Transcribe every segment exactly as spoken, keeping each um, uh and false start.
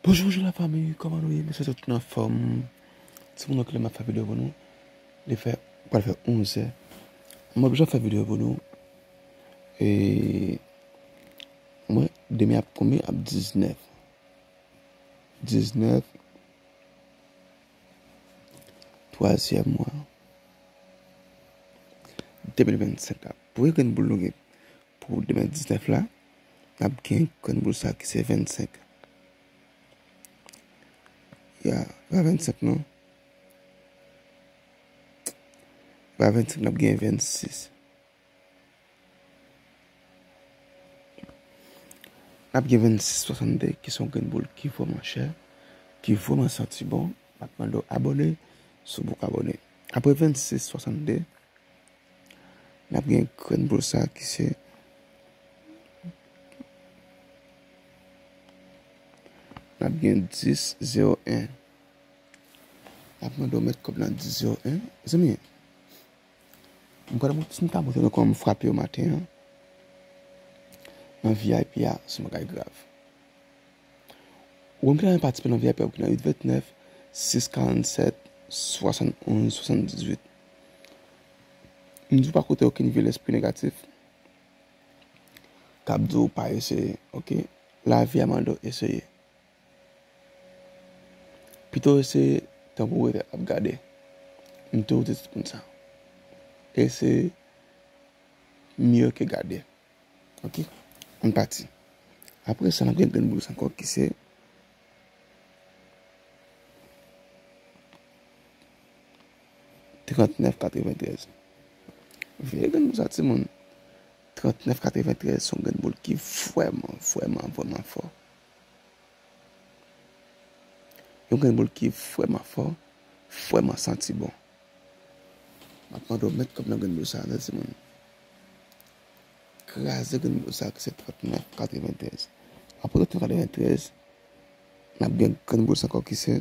Bonjou, bonjou la fanmi, kòman nou ye? M swete tout nou anfòm. Timoun, nan klè m ap fè videyo pou nou. Li fè, pral fè onz è. M oblije fè videyo pou nou. E mwen, demen ap konbyen? Ap diznèf. Diznèf. Twazyèm mwa. De mil vennsenk la. Premye grenn boul nou gen pou demen diznèf la, n ap gen grenn boul sa ki se vennsenk. Ya, pa vennsenk non. Pa vennsenk, n ap gen vennsis. N ap gen vennsis swasannde, ki se yon grenn boul ki vrèman chè, ki vrèman santi bon. M ap mande w abòne, si w poko abòne. Apre vennsis swasannde, n ap gen grenn boul sa ki se, n ap gen dis zewo en. M ap mande w met kòb nan dis zewo en. Zanmi, m pral mont-, si m ta montre nou kòman m frape yo maten an, nan V I P a, se yon bagay grav. Ou menm ki ta renmen patisipe nan V I P a, ou ki nan uit vennèf, sis karannsèt, swasannonz, swasanndizuit. M di w pa koute okenn vye lespri negatif k ap di w pa eseye, oke? Lavi a mande w eseye. Pito eseye tankou w rete ap gade. M toujou di timoun sa. Eseye mye ke gade. Oke? Ann pati. Apre sa, n ap gen grenn boul sa ankò ki se trannèf katreventrèz. Veye grenn boul sa, timoun. Trannèf katreventrèz se yon grenn boul ki vrèman, vrèman, vrèman fò. Yon grenn boul ki vrèman fò, vrèman santi bon. M ap mande w met kòb nan grenn boul sa, timoun. Kraze grenn boul sa ki se trannèf katreventrèz. Apre trannèf katreventrèz, n ap gen grenn boul sa ankò ki se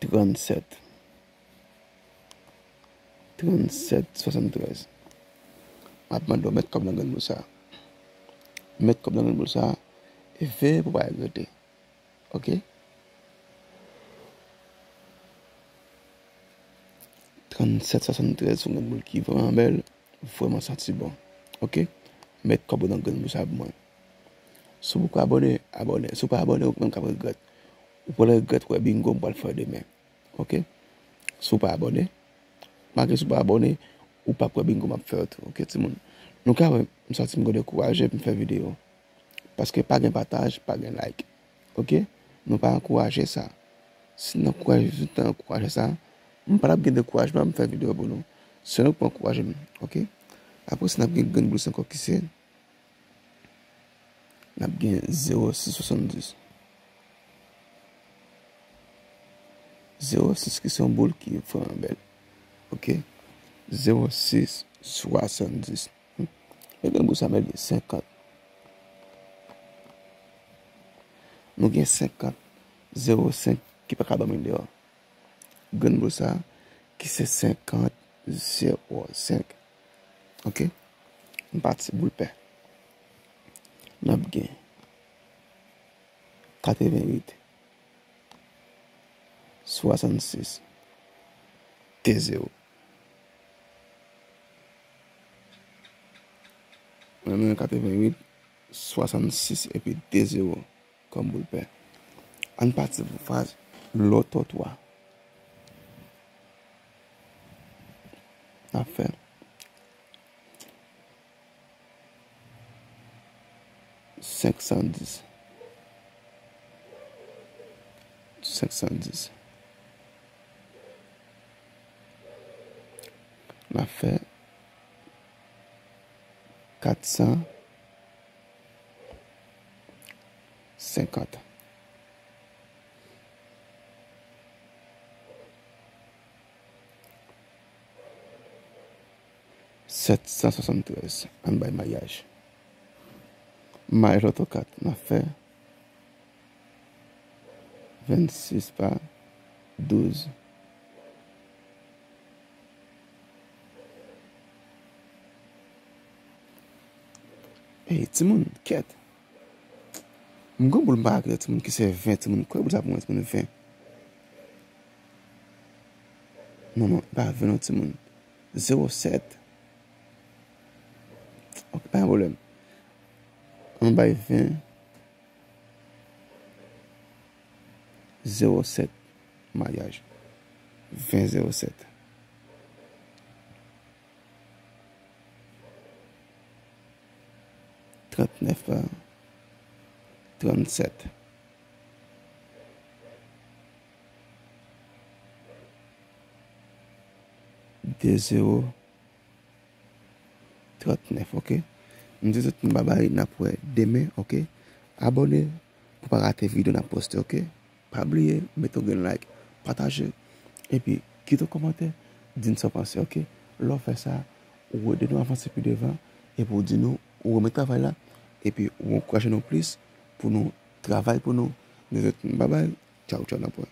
trannsèt. Trannsèt swasanntrèz. M ap mande w met kòb nan grenn boul sa. Met kòb nan grenn boul sa. E veye pou w pa regrete. Oke? Trannsèt swasanntrèz, se yon grenn boul ki vrèman bèl, vrèman santi bon. Oke? Met kòb ou nan grenn boul sa pou mwen. Si w poko abòne, abòne. Si w pa abòne, ou menm k ap regrèt. Ou pral regrèt wè bingo m pral fè demen. Oke? Si w pa abòne, malgre si w pa abòne, ou p ap wè bingo m ap fè yo tou. Oke, timoun? Nou ka wè, m santi m gon dekouraje pou m fè videyo. Paske pa gen pataj, pa gen like. Oke? Nou pa ankouraje sa. Si n ankouraje, si n te ankouraje sa, m pa t ap gen dekourajman pou m fè videyo pou nou. Se nou k pou ankouraje m. Oke? Apre sa, n ap gen grenn boul sa ankò ki se, n ap gen zewo sis swasanndiz. Zewo sis ki se yon boul ki vrèman bèl. Oke? Zewo sis swasanndiz. Hmm. E grenn boul sa, men li senkant. Nou gen senkant, zewo senk ki pa ka dòmi deyò. Grenn boul sa, ki se senkant zewo senk. Oke? N pati boul pè. N ap gen katrevenwit, swasannsis, de zewo. Mwen menm katrevenwit, swasannsis epi de zewo kòm boul pè. Ann pati pou faz loto twa. N ap fè senk san dis. Senk san dis. N ap fè kat san senkant. Sèt san swasanntrèz, ann bay mayaj. Mayaj loto kat, n ap fè vennsis pa douz. Ey, timoun, kèt. M gen boul m pa kite timoun ki se ven timoun. Kwè boul sa pou mwen timoun ven. Non, non, e pa ven non timoun. Zewo sèt. Ok, pa gen pwoblèm. Ann bay ven. Zewo sèt. Maryaj. Ven zewo sèt. Trannèf, trannsèt. De zewo trannèf, ok? M di tout moun babay, n ap wè demen, ok? Abòne pou pa rate videyo n ap poste, ok? Pa bliye, mete yon grenn like, pataje, epi kite yon kòmantè, di n sa w panse, ok? Lè w fè sa, ou ede nou avanse pi devan, epi ou di nou, ou renmen travay la, epi ou ankouraje nou plis pou nou travay pou nou. M di tout moun babay, tchaw, tchaw, n ap wè.